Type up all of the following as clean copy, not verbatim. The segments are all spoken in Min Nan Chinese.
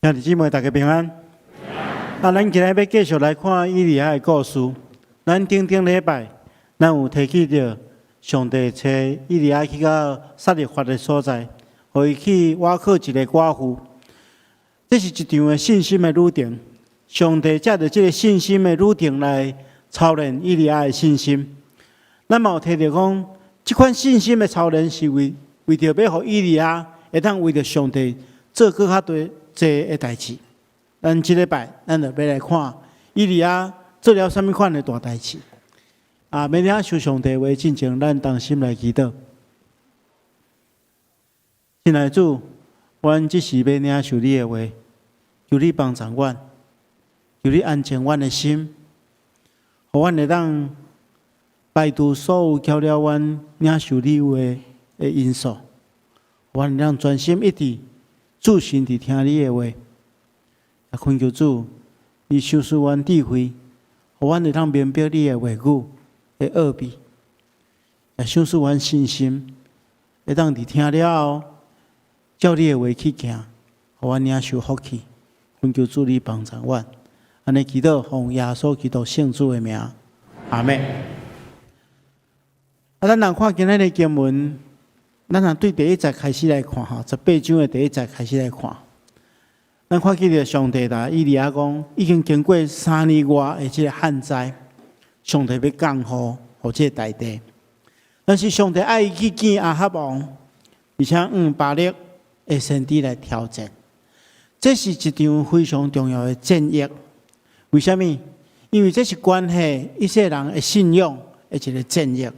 兄弟姊妹，大家平安。啊，咱今日欲繼續來看以利亞的故事。咱頂頂禮拜，咱有提起著上帝差以利亞去到撒勒法的所在，予伊去倚靠一個寡婦。這是一場的信心的旅程。上帝藉著這個信心的旅程來操練以利亞的信心。咱嘛有提著講，這款信心的操練是為著欲予以利亞會當為著上帝做閣較濟的代誌。咱這禮拜，咱就欲來看以利亞做了啥物款的大代誌。啊，欲領受上帝話進前，咱同心來祈禱。親愛的主，阮這時欲領受你的話，求你幫助阮，求你安靜阮的心，予阮會當排除所有攪擾阮領受你話的因素，予阮會當專心一致，注神佇聽你的話。啊，懇求主，你賞賜阮智慧，予阮會當明白你的話語的奧秘，也賞賜阮信心，會當佇聽了後，照你的話去行，予阮領受福氣。懇求主你幫助阮，按呢祈禱，奉耶穌基督聖子的名，阿們。啊，咱來看今日的經文，咱若對第一節開始來看吼，18章的第一節開始來看。咱看見著上帝共以利亞講，已經經過3年外的這个旱災，上帝欲降雨予這个大地。但是上帝愛伊去見亞哈王，而且向巴力的先知來挑戰。這是一場非常重要的戰役。為啥物？因為這是關係以色列人的信仰的一個戰役。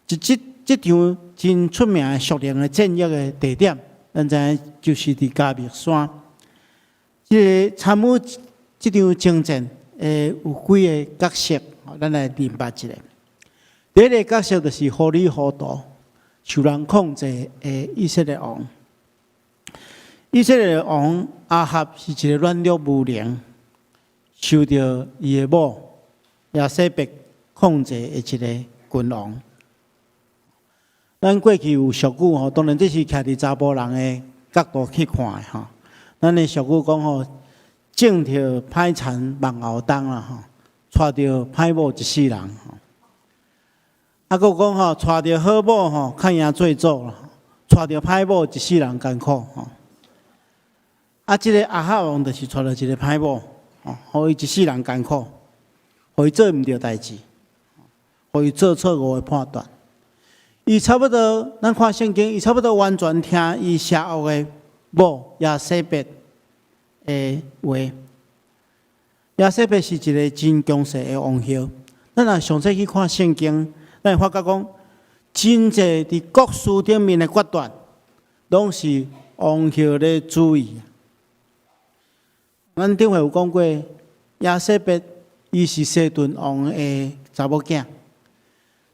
這場真出名的屬靈的戰役的地點，咱知影就是佇迦密山。這个參與這場征戰的有幾个角色，咱來明白一下。第一个角色就是糊裡糊塗、受人控制的以色列王。以色列王亞哈是一个軟弱無能、受著伊的某耶洗別控制的一个君王。咱過去有俗語吼，當然這是徛佇查埔人的角度去看的吼。咱的俗語講吼，種著歹田望後冬啦吼，娶著歹某一世人吼。啊，閣講吼，娶著好某吼，較贏做祖啦；娶著歹某一世人艱苦吼。啊，這个亞哈王就是娶著一个歹某，吼，予伊一世人艱苦，予伊做毋著代誌，予伊做錯誤的判斷。伊差不多，咱看聖經，伊差不多完全聽伊邪惡的某耶洗別的話。耶洗別是一个真強勢的王后。咱若詳細去看聖經，咱會發覺講，真濟佇國事頂面的決斷，攏是王后咧主意。咱頂回有講過，耶洗別伊是西頓王的查某囝，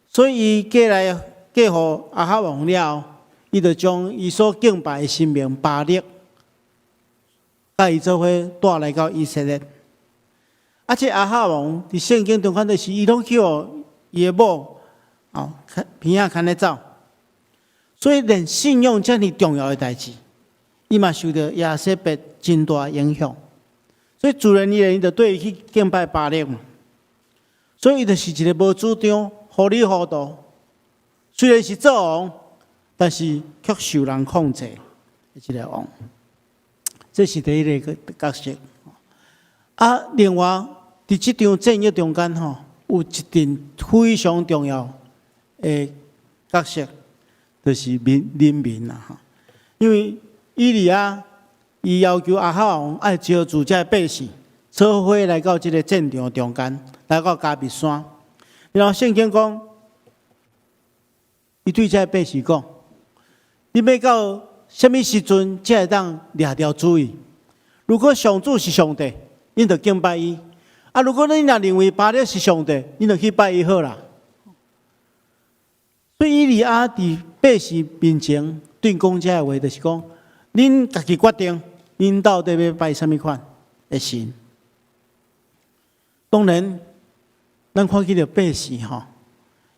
所以伊嫁來嫁予亞哈王了後，伊就將伊所敬拜的神明巴力，佮伊做伙帶來到以色列。啊，這亞哈王佇聖經中看著是，伊攏去予伊的某哦邊仔牽咧走，所以連信仰遮爾重要的代誌，伊嘛受著耶洗別真大影響。所以自然而然，伊就綴伊去敬拜巴力嘛。所以伊就是一个無主張、糊裡糊塗。雖然是做王，但是卻受人控制的一个王。這是第一个角色。啊，另外，佇這場戰役中間吼，有一陣非常重要的角色，就是民人民啦吼。因為以利亞伊要求亞哈王愛招聚這个百姓，做伙來到這个戰場中間，來到迦密山。然後聖經講，伊對這个百姓講：你欲到啥物時陣才會當掠掉主意？如果上主是上帝，恁就敬拜伊；啊，如果恁若認為巴力是上帝，恁就去拜伊好啦。所以以利亞佇百姓面前對講這个話，就是講：恁家己決定，恁到底欲拜啥物款的神？當然，咱看見著百姓吼，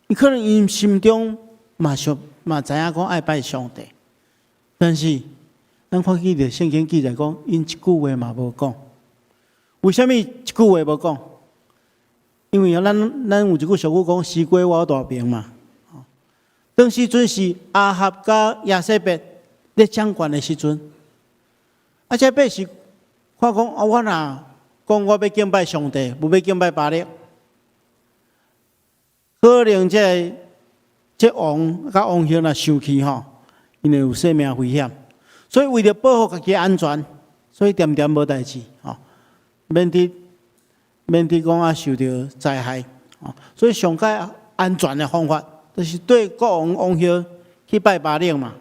伊可能𪜶心中嘛想嘛知影講愛拜上帝，但是咱看見著聖經記載講，𪜶一句話嘛無講。為啥物一句話無講？因為咱有一句俗語講，西瓜偎大邊嘛。當時陣是亞哈佮耶洗別咧掌權的時陣，啊，這百姓看講啊，我若講我欲敬拜上帝，無欲敬拜巴力，可能這王佮王后若生氣吼，𪜶會有性命危險，所以為著保護家己安全，所以恬恬無代誌吼，免得講啊受著災害，所以上較安全的方法，就是對國王王后去拜巴力嘛，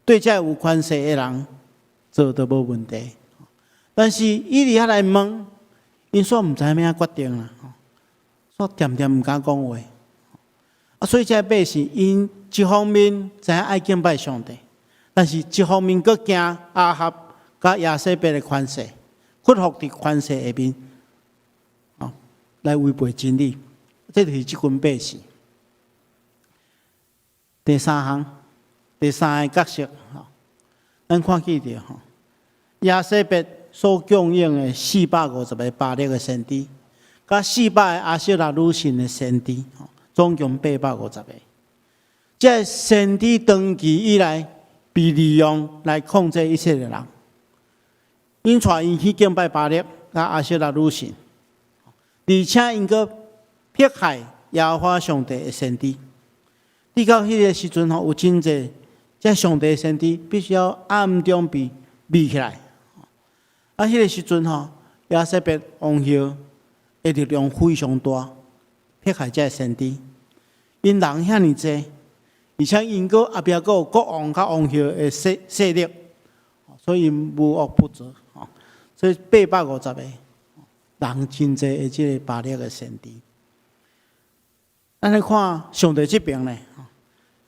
對這有權勢的人做都無問題。但是以利亞來問，𪜶煞毋知影欲按怎決定啦，煞恬恬毋敢講話。啊，所以這百姓𪜶一方面知影愛敬拜上帝，但是一方面閣驚亞哈佮耶洗別的權勢，屈服佇權勢下面，來違背真理。這就是這群百姓。第三項，第三个角色，吼，咱看見著吼，耶洗別所供應的450個巴力的先知，佮400個亞舍拉女神的先知，總共850個。這先知長期以來被利用來控制以色列人，𪜶帶𪜶去敬拜巴力佮亞舍拉女神，而且𪜶閣迫害耶和華上帝的先知。直到彼个時陣吼，有真濟這上帝的先知必須要暗中被秘起來。啊，彼个時陣吼，耶洗別王后的力量非常大，迫害這先知。𪜶人遐爾濟，而且𪜶閣後壁閣有國王佮王后的勢力，所以無惡不作。所以850個人真濟的這个巴力的先知。咱來看上帝這邊呢，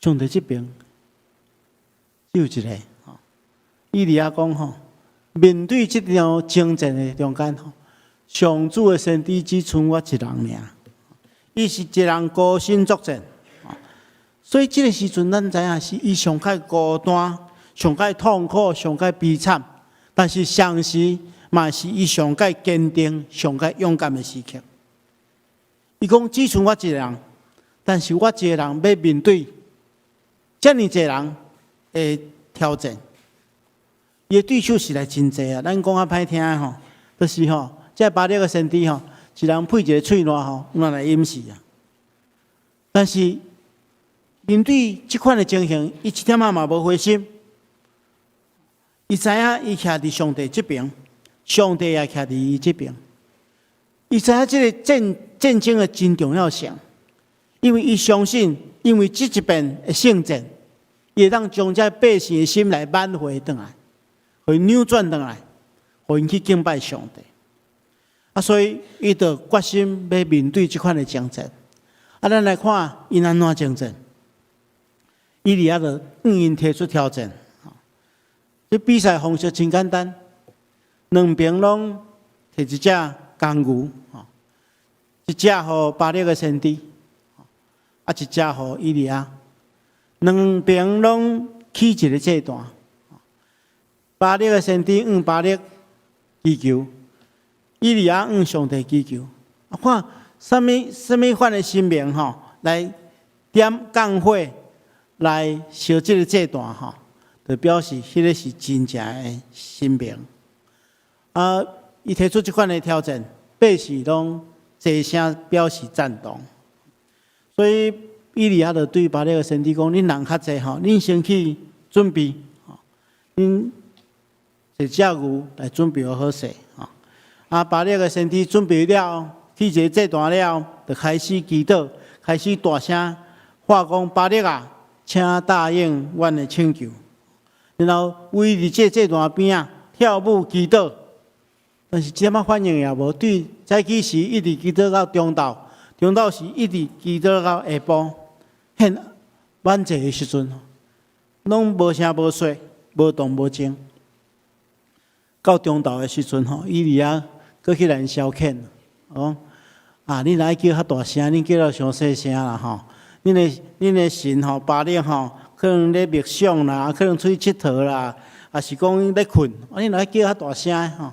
上帝這邊只有一个。以利亞講吼，面對這場征戰的中間吼，上主的先知只賰我一人爾，伊是一人孤身作戰。所以這个時陣，咱知影是伊上較孤單、上較痛苦、上較悲慘，但是同時嘛是伊上較堅定、上較勇敢的時刻。伊講只賰我一个人，但是我一个人欲面對遮爾濟人的挑戰，伊的對手實在真濟啊！咱講較歹聽吼，就是吼，這巴力的先知吼，一人配一个喙瀾吼，攏來淹死啊！但是面對這款的情形，伊一點仔嘛無灰心。伊知影伊徛佇上帝這邊，上帝也徛佇伊這邊。伊知影這个戰爭的真重要性，因為伊相信，因為這一遍的勝戰，伊會當將這百姓的心來挽回轉來，予𪜶扭轉轉來，予𪜶去敬拜上帝。啊，所以伊就決心欲面對這款的征戰。啊，咱來看𪜶按怎征戰。以利亞就向𪜶提出挑戰。這比賽方式真簡單，兩邊攏提一隻公牛，一隻予巴力的先知，啊，一隻予以利亞。兩邊攏起一个祭壇。巴力的先知向巴力祈求，以利亞向上帝祈求。啊，看啥物款的神明吼，來點降火來燒這个祭壇吼，就表示彼个是真正的神明。啊，伊提出這款的挑戰，百姓攏齊聲表示贊同。所以以利亞就對巴力的先知講：恁人較濟吼，恁先去準備，恁坐隻牛來準備好勢。啊，巴力的先知準備了，起一个祭壇了，就開始祈禱，開始大聲喊講：巴力啊，請答應阮的請求。然後圍佇這祭壇邊仔跳舞祈禱，但是一點仔反應也無。對早起時一直祈禱到中晝，中晝時一直祈禱到下晡，獻晚祭的時陣，攏無聲無息，無動無靜。到中晝的時陣吼，以利亞閣起來消遣，講啊，你若愛叫較大聲，恁叫到傷細聲啦吼。恁的神吼，巴力吼，可能咧默想啦，可能出去𨑨迌啦，抑是講咧睏，啊，你若愛叫較大聲吼。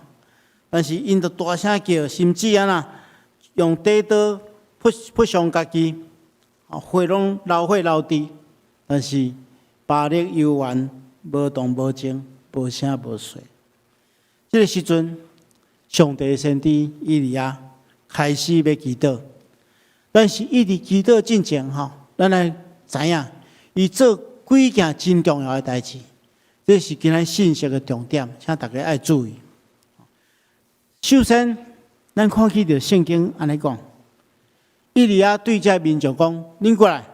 但是𪜶就大聲叫，甚至按怎用短刀噗噗傷家己，血攏流血流滴。但是巴力猶原無動無靜，無聲無息。這个時陣，上帝先知以利亞開始欲祈禱，但是伊佇祈禱進前吼，咱來知影，伊做幾件真重要的代誌，這是今仔信息的重點，請大家愛注意。首先，咱看見著聖經按呢講，以利亞對這民眾講：恁過來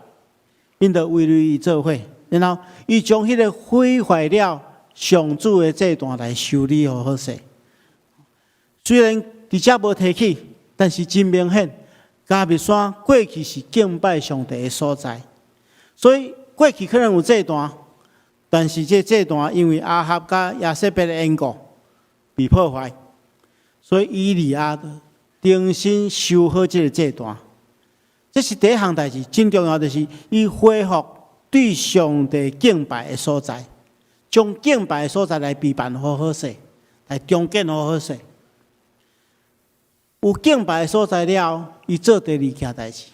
，𪜶就圍圍伊做伙，然後伊將彼個毀壞了上主的祭壇來修理予好勢。雖然佇遮無提起，但是真明顯，迦密山過去是敬拜上帝的所在，所以過去可能有祭壇，但是這祭壇因為亞哈佮耶洗別的緣故被破壞，所以以利亞重新修好這个祭壇。這是第一項代誌，真重要，就是伊恢復對上帝敬拜的所在，將敬拜的所在來備辦好好勢，來重建好好勢。有敬拜的所在了，伊做第二件代誌，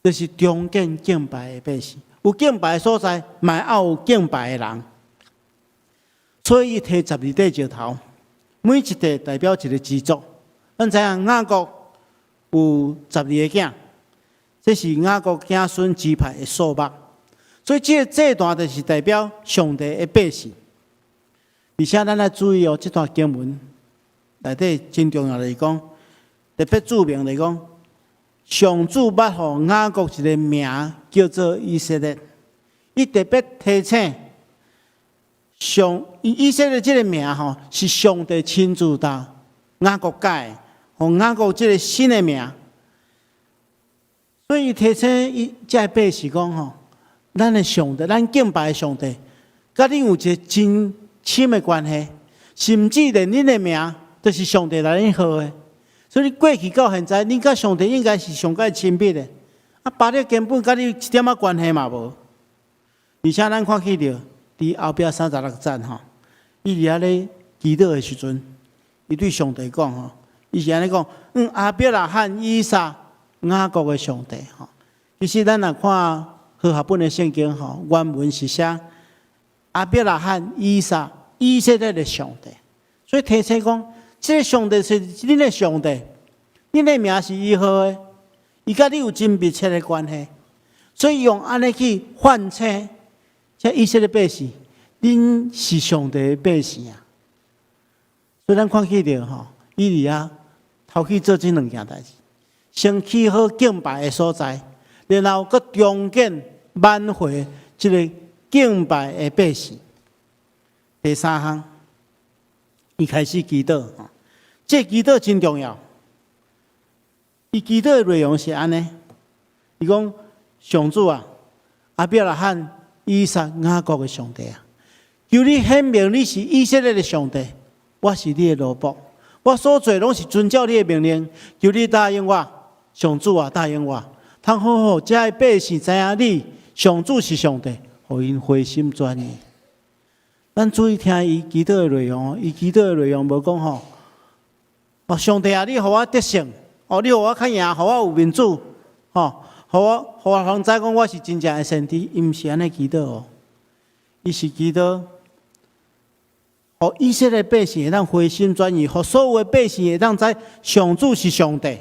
就是重建敬拜的百姓。有敬拜的所在，嘛愛有敬拜的人。所以伊提12塊石頭，每一塊代表一个支族。咱知影雅各有12个囝，這是雅各子孫支派的數目。所以這个祭壇就是代表上帝的百姓。而且咱愛注意哦，這段經文內底真重要，就是講，特別注明來講，上主捌予雅各一个名叫做以色列，伊特別提醒上以色列這个名吼，是上帝親自共雅各改的，予雅各這个新的名。所以伊提醒伊這个百姓講吼，咱的上帝，咱敬拜的上帝，佮恁有一个真親的關係，甚至連恁的名都是上帝來恁號的。所以過去到現在，恁佮上帝應該是上蓋親密的。啊，巴力根本佮你一點仔關係嘛無。而且咱看見著，佇後壁36節吼，伊佇遐咧祈禱的時陣，伊對上帝講吼，伊是按呢講：亞伯拉罕、以撒、雅各的上帝吼。其實咱若看和合本的聖經吼，原文是寫亞伯拉罕、以撒、以色列的上帝。所以提醒講，這个上帝是恁的上帝，恁的名是伊號的，伊佮你有真密切的關係，所以用按呢去喚醒這以色列百姓，恁是上帝的百姓啊。所以咱看見著吼，以利亞頭去做這兩件代誌，先起好敬拜的所在，然後閣重建挽回這个敬拜的百姓。第三項，伊開始祈禱，這个祈禱真重要。伊祈禱的內容是按呢，伊講：上主啊，亞伯拉罕、以撒、雅各的上帝啊，求你顯明你是以色列的上帝，我是你的奴僕，我所做攏是遵照你的命令，求你答應我，上主啊，答應我，通好予這个百姓知影你上主是上帝，予𪜶回心轉意。咱注意聽伊祈禱的內容，伊祈禱的內容無講吼，哦，上帝啊，你予我得勝，哦，你予我較贏，予我有面子，吼，予我予人知講我是真正的先知，伊毋是按呢祈禱哦，伊是祈禱，予以色列百姓會當回心轉意，予所有的百姓會當知上主是上帝。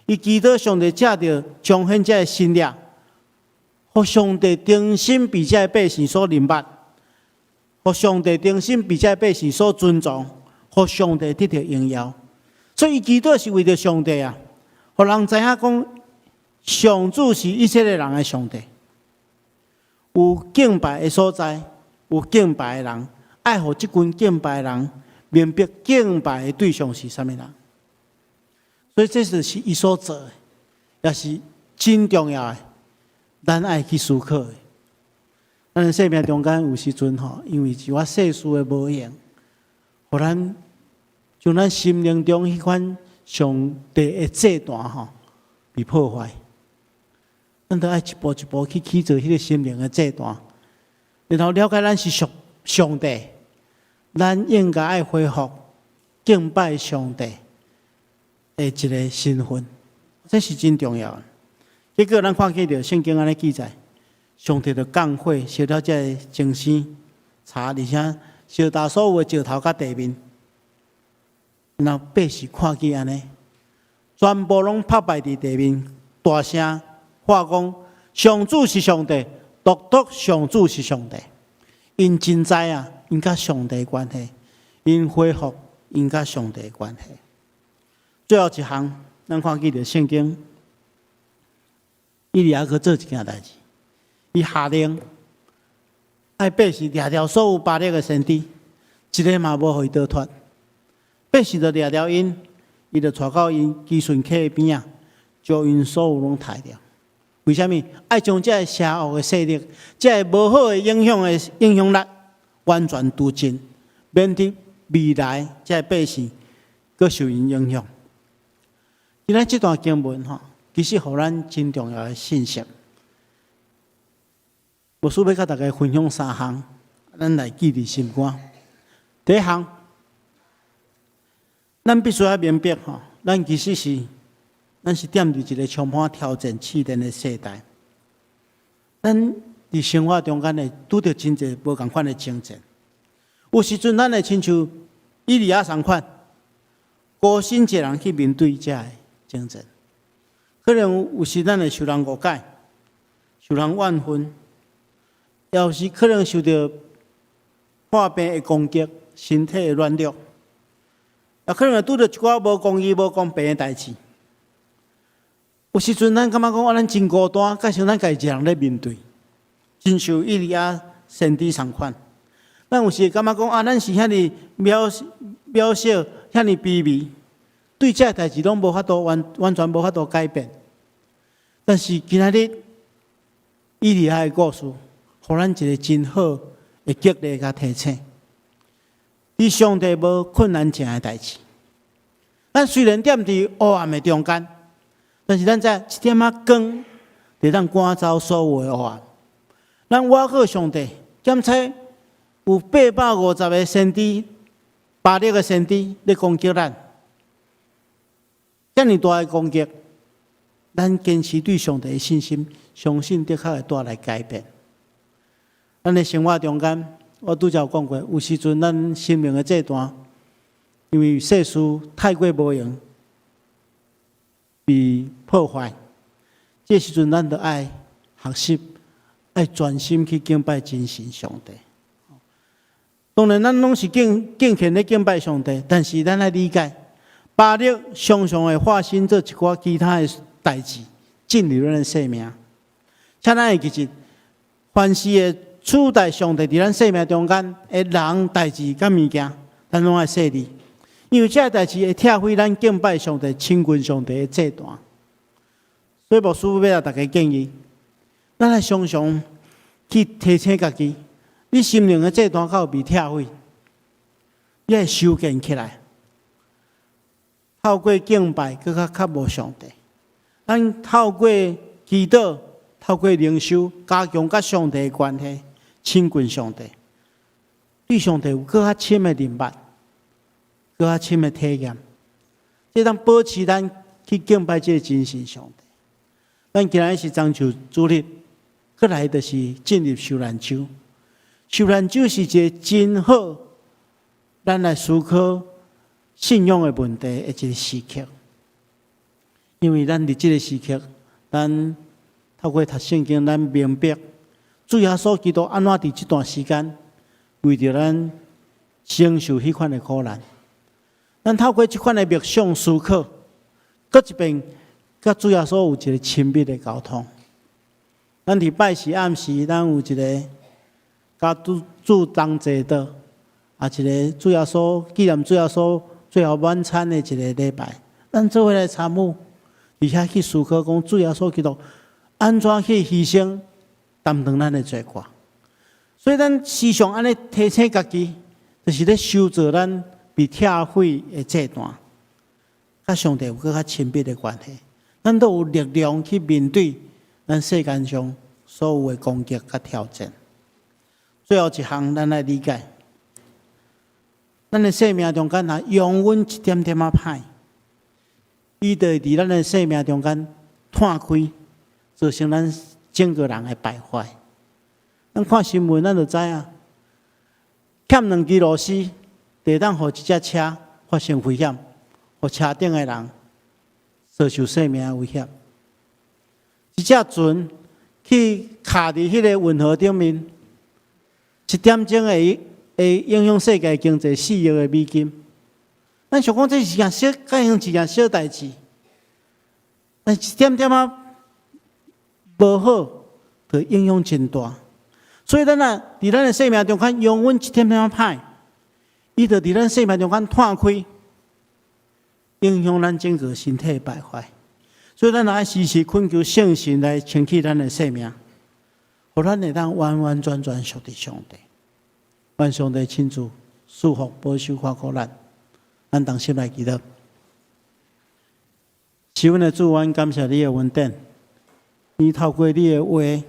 伊祈禱上帝藉著彰顯這个神力，予上帝重新被這个百姓所認捌，予上帝重新被這个百姓所尊重，予上帝得著榮耀。所以伊祈禱是為著上帝啊，予人知影講上主是以色列人的上帝。有敬拜的所在，有敬拜的人，愛予這群敬拜的人明白敬拜的對象是啥物人。所以這就是伊所做的，也是真重要的，咱愛去思考的。咱的生命中間有時陣吼，因為一寡世事的無閒，予咱將咱心靈中彼款上帝的祭壇吼被破壞。咱都愛一步一步去起造彼个心靈的祭壇，然後了解咱是屬上帝，咱應該愛恢復敬拜上帝的一个身份，這是真重要的。結果咱看見著聖經按呢記載，上帝就降火燒了這个精牲柴，而且燒焦所有的石頭佮地面。然後百姓看見按呢，全部攏仆拜佇地面，大聲喊講：上主是上帝，獨獨上主是上帝。𪜶真知影，𪜶佮上帝關係，𪜶恢復𪜶佮上帝關係。最後一項，咱看見著聖經，以利亞閣做一件代誌，伊下令愛百姓掠著所有巴力的先知，一个嘛無予伊逃脫。百姓就掠著𪜶，伊就帶到𪜶基順溪邊仔，將𪜶所有攏刣掉。為啥物？愛將這个邪惡的勢力，這个無好的影響的影響力，完全除盡，免得未來這个百姓閣受𪜶影響。今仔這段經文吼，其實予咱真重要的信息。牧師欲佮大家分享三項，咱來記佇心肝。第一項，咱必須愛明白吼，咱其實是，咱是踮佇一个充滿挑戰試煉的世代。咱佇生活中間會拄著真濟無仝款的爭戰。有時陣咱會親像以利亞仝款，孤身一人去面對這个爭戰。可能有時咱會受人誤解，受人怨恨，有時可能受著破病的攻擊，身體的軟弱，也可能會拄著一寡無公義、無公平的代誌。有時陣咱感覺講，啊，咱真孤單，佮像咱家己一人咧面對，親像以利亞先知仝款。咱有時會感覺講，啊，咱是遐爾渺渺小，遐爾卑微，對這个代誌攏無法度完完全無法度改變。但是今仔日以利亞的故事，予咱一个真好的激勵佮提醒。佇上帝無困難成的代誌。咱雖然踮佇黑暗的中間，但是咱知一點仔光，會當趕走所有的黑暗。咱倚靠上帝，檢測有850個先知，巴力的先知咧攻擊咱，遮爾大的攻擊，咱堅持對上帝的信心，相信的確會帶來改變。咱的生活中間，我拄才有講過，有時陣咱生命的祭壇，因為世事太過無閒，被破壞，這時陣咱著愛學習，愛專心去敬拜真神上帝。當然，咱攏是敬敬虔咧敬拜上帝，但是咱愛理解，巴力常常會化身做一寡其他的代誌進入咱的生命。請咱會記得，凡是會取代上帝佇咱生命中間的人、代誌佮物件，咱攏愛細膩，因為這个代誌會拆毀咱敬拜上帝、親近上帝的祭壇。所以牧師欲予大家建議，咱愛常常去提醒家己，你心靈的祭壇敢有被拆毀，你愛修建起來，透過敬拜，閣較渴慕上帝。咱透過祈禱，透過靈修，加強佮上帝的關係，親近上帝，對上帝有閣較深的認捌，閣較深的體驗，這當保持咱去敬拜這个真神上帝。咱今仔日是中秋主日，過來就是進入受難週。受難週是一個真好，咱來思考信仰的問題的一個時刻。因為咱佇這个時刻，咱透過讀聖經，咱明白主耶穌基督按怎佇這段時間為著咱承受彼款的苦難。咱透過這款的默想思考，閣一遍佮主耶穌有一個親密的溝通。咱佇拜四暗時，咱有一个佮主主同齊的，啊，一个主耶穌紀念主耶穌最後晚餐的一个禮拜，咱做伙來參與，而且去思考講主耶穌基督按怎去犧牲，擔當咱的罪過。所以咱時常按呢提醒家己，就是咧修造咱被拆毀的祭壇，佮上帝有閣較親密的關係，咱都有力量去面對咱世間上所有的攻擊佮挑戰。最後一項，咱來理解，咱的生命中間若容阮一點點仔歹，伊就會佇咱的生命中間湠開，造成咱整個人的敗壞。咱看新聞，咱就知影，欠兩支螺絲，就會當予一隻車發生危險，予車頂的人遭受生命的危險。一隻船去卡佇彼個運河頂面，一點鐘會影響世界經濟4億的美金。咱想講這是一件小，敢像一件小代誌，但一點點仔無好，就影響真大。所以咱啊，佇咱的生命中間，容阮一點點仔歹，伊就佇咱生命中間湠開，影響咱整個身體敗壞。所以咱愛時時懇求聖神來清洗咱的生命，予咱會當完完全全屬佇上帝。願上帝親自賜福、保守、看顧咱。咱同心來祈禱。是阮的主，阮感謝你的恩典。你透過你的話，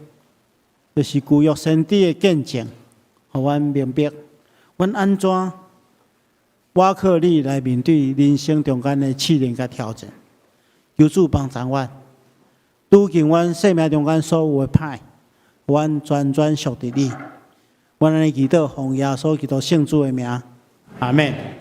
就是舊約先知的見證，予阮明白，阮按怎倚靠你來面對人生中間的試煉佮挑戰。求主幫助阮，拄近阮生命中間所有的歹，阮全全屬佇你。阮按呢祈禱，奉耶穌基督聖子的名，阿們。